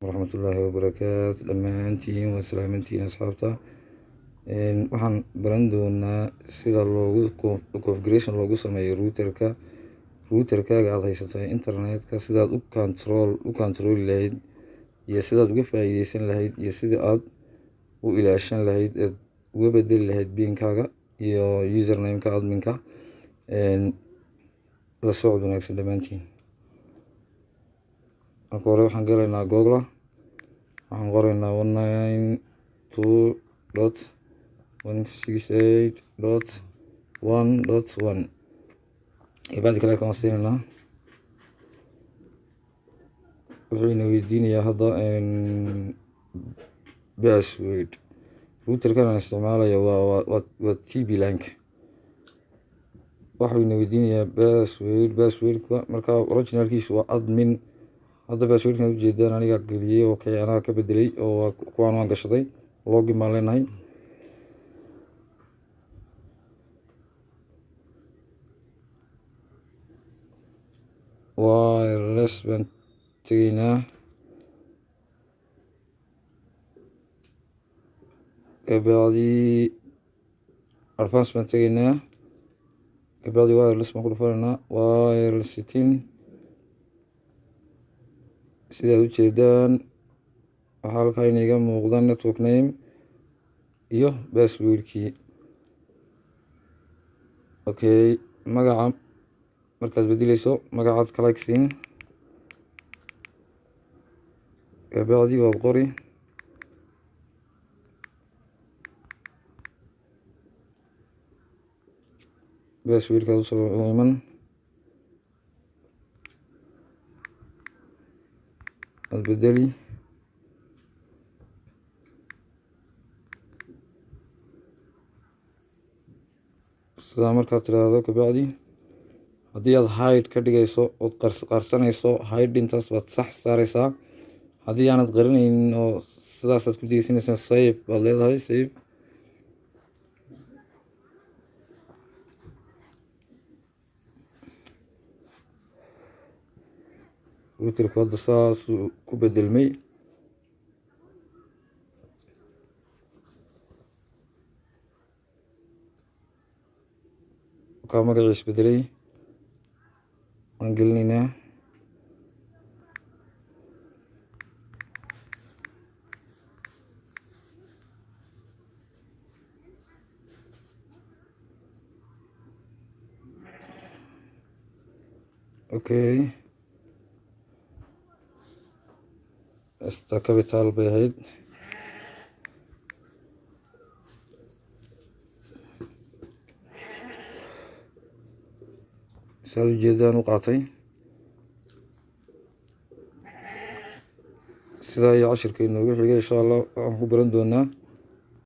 Waraxmatullaahi wabarakaatu. Dhammaantiin waa salaamantiin, asxaabta. Waxaan baran doonaa sida loogu configuration loogu sameeyo routerka, routerkaaga aad haysato internetka, sidaad u controli lahayd iyo sidaad uga faa'iideysan lahayd iyo sida aad u ilaashan lahayd eed uga bedeli lahayd pinkaaga iyo usernameka adminka. La socod wanaagsan dhammaantiin. Marka hore waxaan galaynaa Google, waxaan qoraynaa 192.168.1.1. Kabacdi kale kaan siinaynaa, wuxuu ina weydiinayaa hadda password. Routerkan aan isticmaalaya waa TP Link. Waxuu ina weydiinayaa password. Passwordka marka originalkiisu waa admin. Hadda passwordkan ujeedaan aniga geliyey oo kay anaga ka bedelay oo kuwaan waan gashaday. Login baan leenahay. Wireless baan tegaynaa, kabacdi advance baan tegaynaa, kabacdi wireless baan ku dhufanaynaa, wireless setting. Sidaad ujeedaan waxaa halkaa inaga muuqda network name iyo passwordkii. Okay, magaca markaad bedeleyso magacaad click siin, kabacdi waad qori. Passwordkaad usoo iman, waad bedeli. Sidaa markaad tiraahdo, kabacdi haddii aad hide ka dhigayso ood qarsanayso, hidintaas baad sax saareysaa. Haddii aanad qarinaynin oo sidaasaad ku degeysanaysaa, save baad leedahay, save. Routerku hadda saasuu ku bedelmay. Kaa magaciis bedelay waan gelinaynaa. Okay, sta capital bay ahayd. Saad ujeedaan u qaatay. Sidaa iyo cashirka inoogu xigay, insha Allah, waxaan ku baran doonaa.